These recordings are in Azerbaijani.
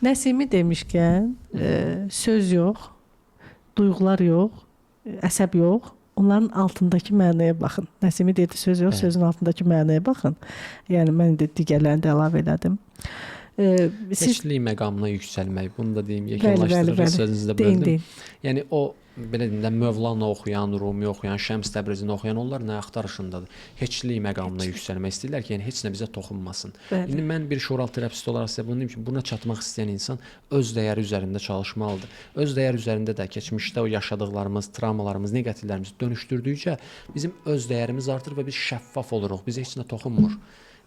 Nəsimi demişkən, söz yox, duyğular yox, əsəb yox. Onların altındakı mənaya baxın. Nəsimi dedi, söz yox, sözün altındakı mənaya baxın. Yəni mən də digərlərini də əlavə elədim. Siz Heçlik məqamına yüksəlmək, bunu da deyim, Bəli, bəli, yekunlaşdırırıq, bəli. sözünüzü də Deyin, böldüm. deyin. Yəni o belə deyim də, Mövlana oxuyan, Rumi oxuyan, Şəms Təbrizini oxuyan, onlar nə axtarışındadır? Heçlik məqamına yüksəlmək istəyirlər ki, yəni heç nə bizə toxunmasın. İndi mən bir şuuraltı terapisti olaraq sizə bunu deyim ki, buna çatmaq istəyən insan öz dəyəri üzərində çalışmalıdır. Öz dəyər üzərində də keçmişdə o yaşadıqlarımız, travmalarımız, neqativlərimizi dönüşdürdükcə bizim öz dəyərimiz artır və biz şəffaf oluruq. Bizə heç nə toxunmur.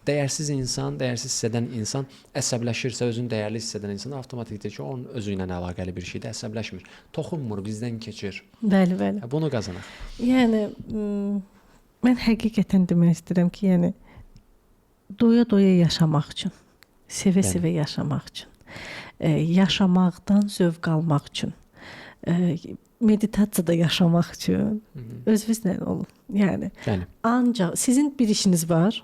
Dəyərsiz insan, dəyərsiz hiss edən insan əsəbləşirsə, özünü dəyərli hiss edən insan avtomatik deyir ki, onun özü ilə əlaqəli bir şeydir, əsəbləşmir. Toxunmur, bizdən keçir. Bəli, bəli. Bunu qazanaq. Yəni mən həqiqətən demək istəyirəm ki, yəni doya-doya yaşamaq üçün, sevə-sevə yaşamaq üçün, yaşamaqdan zövq almaq üçün, meditasiyada yaşamaq üçün özünüzlə olun. Yəni ancaq sizin bir işiniz var,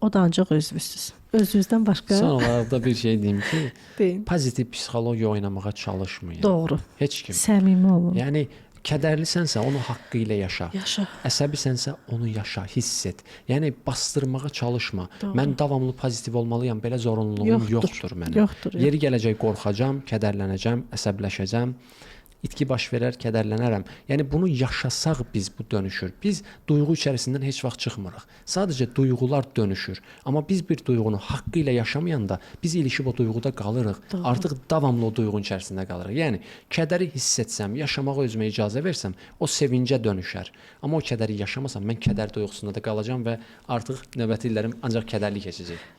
o da ancaq özünüzsüz. Özünüzdən başqa. Son olaraq da bir şey deyim ki, deyin. Pozitiv psixologiya oynamağa çalışmayın. Doğru. Heç kim. Səmimi olun. Yəni kədərlisənsə onu haqqı ilə yaşa. Yaşa. Əsəbisənsə onu yaşa, hiss et. Yəni bastırmağa çalışma. Doğru. Mən davamlı pozitiv olmalıyam, belə zorunluluğum Yoxdur. yoxdur mənim. Yoxdur. Yeri gələcək qorxacam, kədərlənəcəm, əsəbləşəcəm. İtki baş verər, kədərlənərəm. Yəni bunu yaşasaq biz bu dönüşür. Biz duyğu içərisindən heç vaxt çıxmırıq. Sadəcə duyğular dönüşür. Amma biz bir duyğunu haqqı ilə yaşamayanda biz ilişib o duyğuda qalırıq. Doğru. Artıq davamlı o duyğunun içərisində qalırıq. Yəni kədəri hiss etsəm, yaşamağa özümə icazə versəm, o sevincə dönüşər. Amma o kədəri yaşamasam, mən kədər duyğusunda da qalacam və artıq növbəti illərim ancaq kədərli keçəcək.